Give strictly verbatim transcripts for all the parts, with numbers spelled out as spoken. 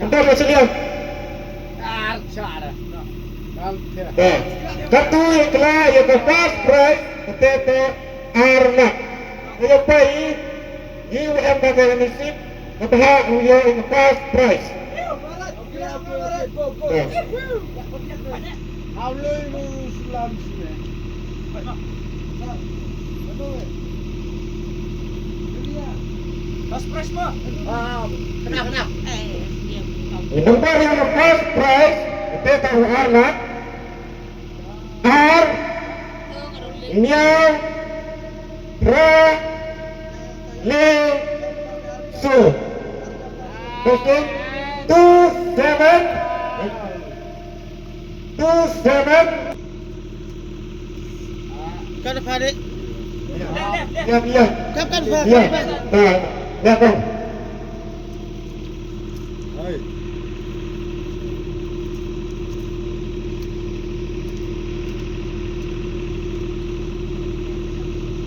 Ynda ba sliang. Katu ïa ka la ïa ka first prize kata te ar lak. Ïa pai ngi u em ka ka nasib. Kata ha u ïa in first prize. First prize mo. Kena kena. Number ïa first prize te ta u ar lak. Ar, hynñiew, phra, le, saw. Question, two seven, two seven. Kan phade. Ya, ya. Kan kan phade. Ya. Ya, ya. Hai.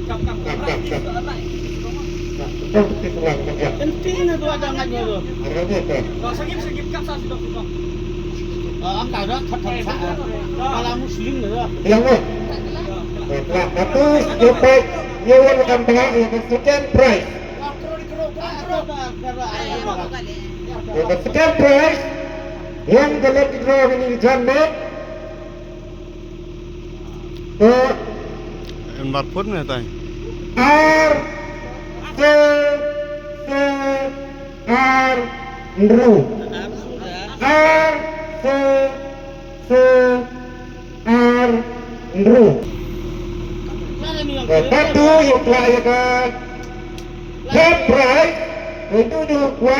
Kap, kap, kap, kap. Kap, kap, kap. Penting na tu ada ngat dulu. Ada apa, apa? Kau sangip, sangip kap sa sudah, sudah. Ah, angkat dah, kap, kap, sa. Kalau muslim dah. Yang mana? Kap, kap. Satu, sampai, dia orang akan tengah, yang second prize. Ka second prize ïa ka lucky draw kane ka janmiet. Ka en bar phut ne tai. Ar, se, se, ar, hynriew. Ar, se, se, ar, hynriew. Ka tu ïa ka, ïa ka third prize, ka tu ïa ka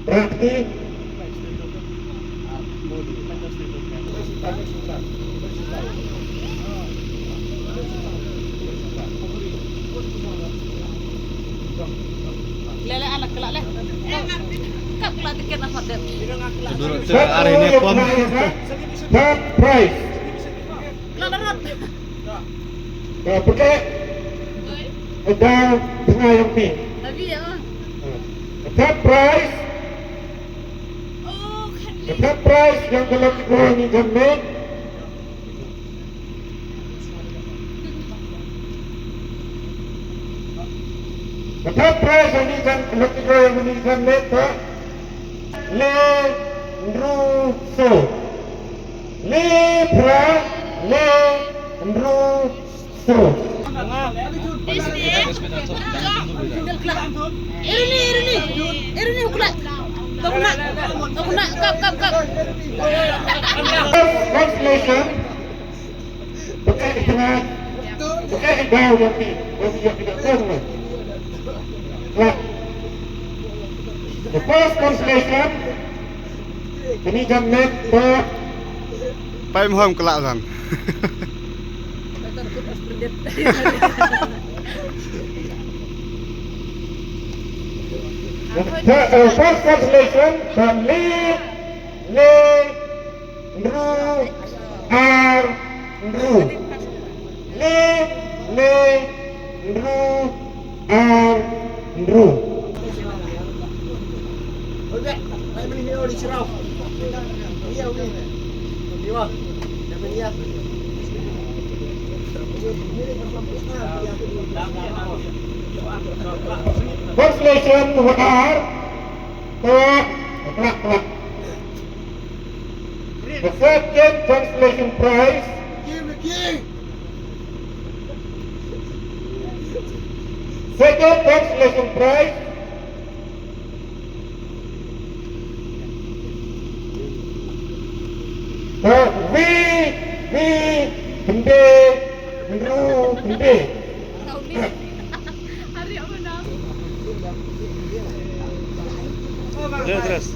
practice. Lele anak kelak le. Kap kelak tiket na hotel. Dulu tu hari ni pom. Third prize. Kelak darat. Ka pekek. Eda tengah yang ni. Lagi ya. Ka third prize. Oh, kan. Ka third prize ïa ka lucky draw ni janmiet. Ka third prize ïa kane ka lucky draw ïa kane ka janmiet ka le hynriew saw. Le phra le hynriew saw. Irini, irini, irini u khlak. Kap, kap, kap. First consolation. Pyneh ïa ki tnga, pyneh ïa ki daw ïa ki, ïa ki, ïa ki daw ïa ki. Lah. The first consolation. Kane janmiet ka. Paim hom khlak san. The, uh, first consolation, the le, le, Hynriew, ar, hynriew. Le, le, hynriew, ar, hynriew. Consolation number ar. Klak, klak, klak. The second consolation prize. Second consolation prize. Ka wi, wi, hynde, hynru, hynde. Hari apa dah? Terus, terus.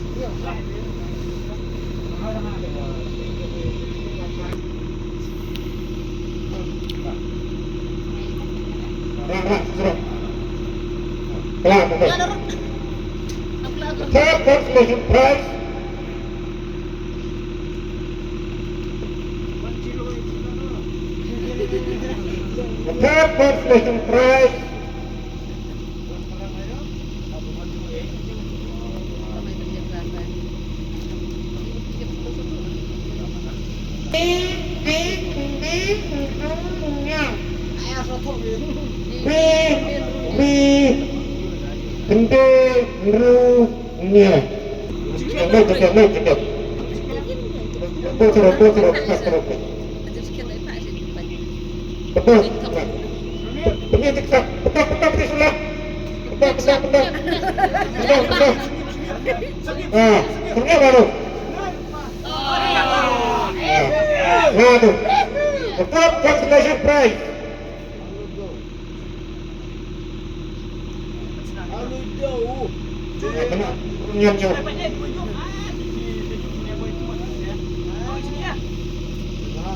Third consolation prize. The third consolation prize. Wi, wi, Kynde Nru Nia. Kynde, kynde, kynde. Kynde, kynde, kynde, kynde. Betul. Betul, betul, betul, betul, betul, betul. Betul, betul, betul. Betul, betul. Ah, betul baru. Ah, baru. Betul, consolation prize. Nyan nyan.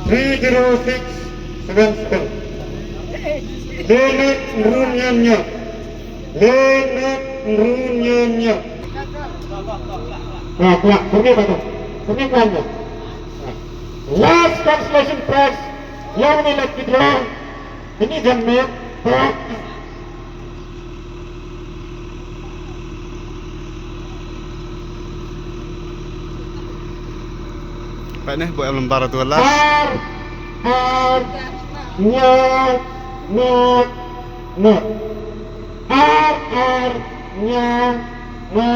Three zero six seven seven. Lenet Nrun Nyan Nyan. Lenet Nrun Nyan Nyan. Kwah, kwah, pyrkhat ba tu. Pyrkhat ba tu. Last consolation prize. Ïa une la ki draw. Ini jam ne. Pat ne, buh em lembar tu lah. Ar, ar, nya, nya, nya. Ar, ar, nya, nya,